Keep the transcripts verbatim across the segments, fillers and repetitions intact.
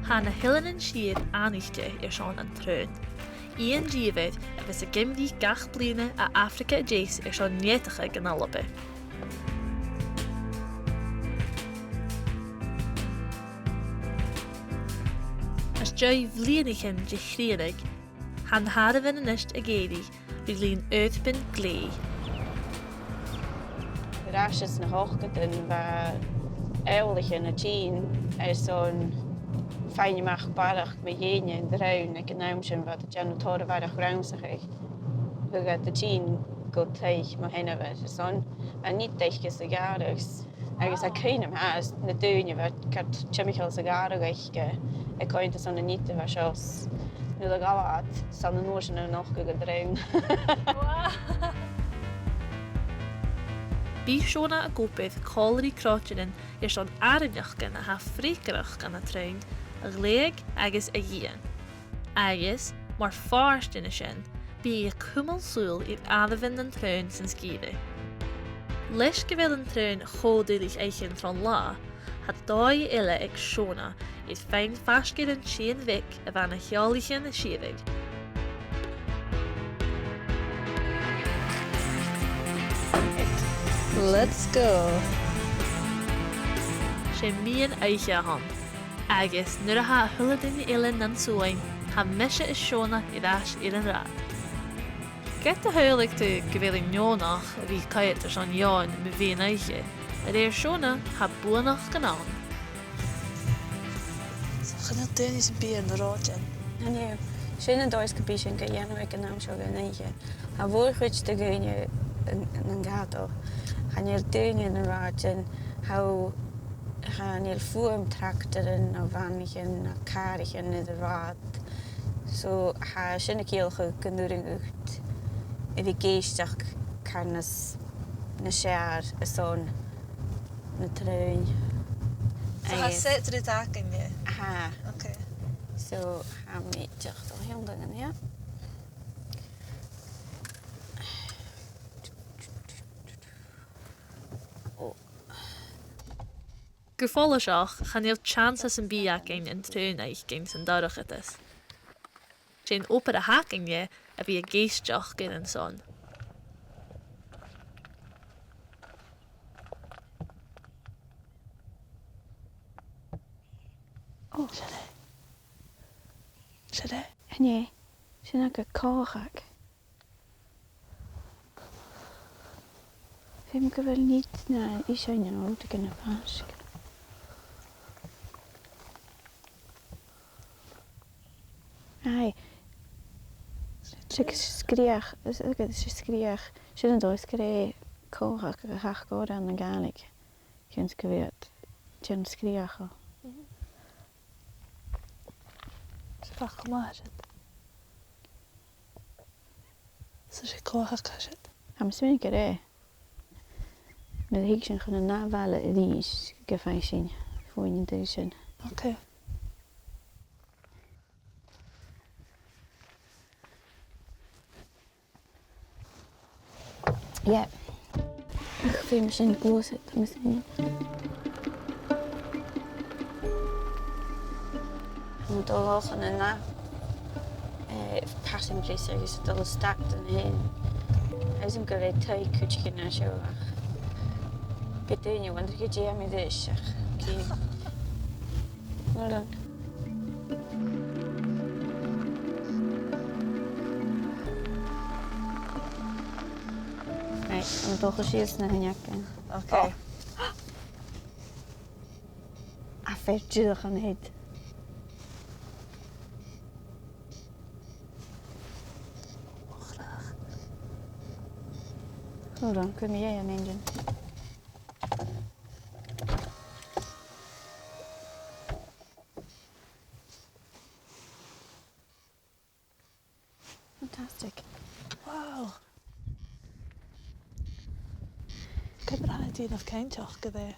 Tha na h-Eileanan Siar aithnichte airson an traoin. Aon dìomhair a bhios ag imrich gach bliadhna à Afraga a Deas airson neadachadh an Alba. Às dèidh bhliadhnaichean de chrìonadh, tha an t-àireamh a-nis ag èirigh ri linn oidhirpean glèidhidh. Air ais anns na h-ochdadan bha eòlaichean a' tighinn airson faighinn a-mach barrachd mu dheidhinn an traoin aig an àm sin, bha iad a' dèanamh tòrr a bharrachd rannsachaidh. Thug iad a' tighinn gu taigh mo sheanmhar airson an nigheadaireachd sa ghàrradh. Agus tha cuimhne agam fhathast na daoine a bha car timcheall sa ghàrradh aice, a' coimhead airson an nigheadaireachd seo, nuair a ghabh iad, 's ann an uair sin a nochd an traoin. Bidh Shona ag obair còmhla ri croitearan airson àrainneachdan a tha freagarrach dhan an traoin a ghlèidheadh agus a dhìon. Agus, mar phàirt de na sin, bidh i a' cumail sùil air àireamhan nan traoin san sgìre. Leis gu bheil an traoin cho duilich fhaicinn tron latha, tha dòigh eile aig Shona air faighinn faisg air an t-seann bhic a bha na h-eòlaichean a' sireadh. Let's go! 'S e meadhan-oidhche a th' ann. Agus nuair a tha a h-uile duine eile nan suain, tha mise is Shona air ais air an rathad. Ged a shaoileadh tu gu bheil e neònach a bhith a' coimhead airson eòin mu mheadhan-oidhche, a rèir Shona, tha buannachd ann. So chan eil daoine sam bith air na rathaidean. Chan eil. Sin an dòigh 's gum bi sinn ga dhèanamh aig an àm seo dhen oidhche. Tha a' mhòr-chuid de dhaoine an, an cadal. Chan eil daoine air na rathaidean, tha, chan eil fuaim tractaran no vanaichean no càraichean air an rathad. So, tha sin a' ciallachadh gun urrainn dhut a bhith ag èisteachd car nas, nas fheàrr airson na traoin. So, tha set rud againne? Tha. Ok. So, tha mi dìreach a' dol a thionndadh an, yeah. Gu follaiseach, chan eil teans sam bith againn an traoin fhaicinn san dorchadas. 'S e an obair a th' againne a bhith ag èisteachd air an son. Ò. Siud e. Siud e. Chan e. Sin agad cothach. Feumaidh gu bheil nighean no isean no rudeigin a' fàs. Aidh. 'S e sgreuch, 's e, 's e sgreuch. Sin an dòigh sgreith cothach a th' aca ann an Gàidhlig. Chionn 's gu bheil iad a' dèanamh sgreuch. Mhm. 'S e fàs cho math siud. 'S e cothach a tha siud. Tha mi a' smaoineachadh gur e. Nuair a thig sinn chun an ath bhaile a-rithist, gum faigh sinn fuaim an dùil sin. Ok. Yeah. Ach feumaidh sinn gluasad, tha mi a' smaoineachadh. Tha mi a' dol a dhol chun an ath, eh, passing place agus a' dol a stad an sin. Agus an gu bheil taigh cuideigin an seo ach bidh daoine a' wondrachadh dè tha mi ris ach cì. Well done. Right, tha mi a' dol a chur sìos na h-uinneagan. Ok. Oh. A bheil dìreach an siud? Hold on, cuir mi an engine. Fantastic. Wow. Ciamar a tha e a' dèanamh cinnteach gur e,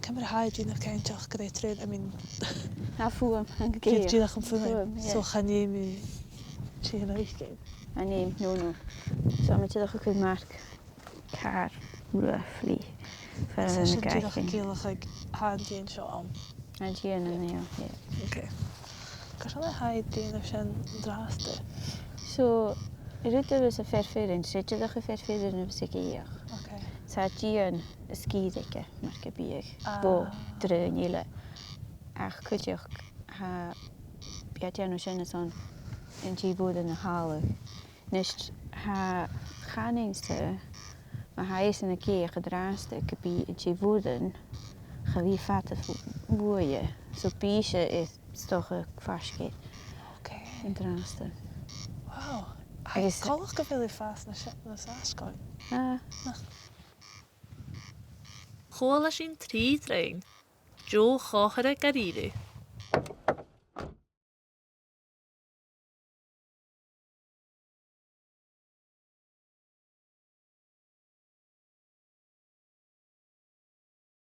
ciamar a tha e a' dèanamh cinnteach gur e traein, I mean, tha fuaim, tha e dìreach am fuaim. Fuaim, yeah. So chan fheum i sin fhaicinn. Chan fheum, no, no. So tha mi dìreach a' cur marc car roughly far an gabh sinn. Is e sin dìreach a' ciallachadh gu bheil an t-èideadh seo ann. An dèan an aon, yeah. Okay. Carson a tha iad a' dèanamh sin an-dràsta? So, an rud a bhios a' fear-feirm, 's e dìreach am fear-feirm a bhios ag èigheach. Okay. Tha e a' dèanamh an sgìre aige, mar gum biodh, Ah. bho dhraoidhean eile. Ach cuideachd, tha, bidh e a' dèanamh sin airson an tì mhòr a thàladh. Nis, tha, chanainn-sa, ma tha esan ag èigheach an-dràsta, gum bi an tì mhòr, cha bhi fada bhuaithe. So bidh sibh, 's dòcha, faisg air Okay. an-dràsta. Wow. Agus Agus coltach gu bheil e a' fàs nas, nas fhaisge. Ah, Chuala sinn trì draoidhean. Deagh chomharra dha-rìribh.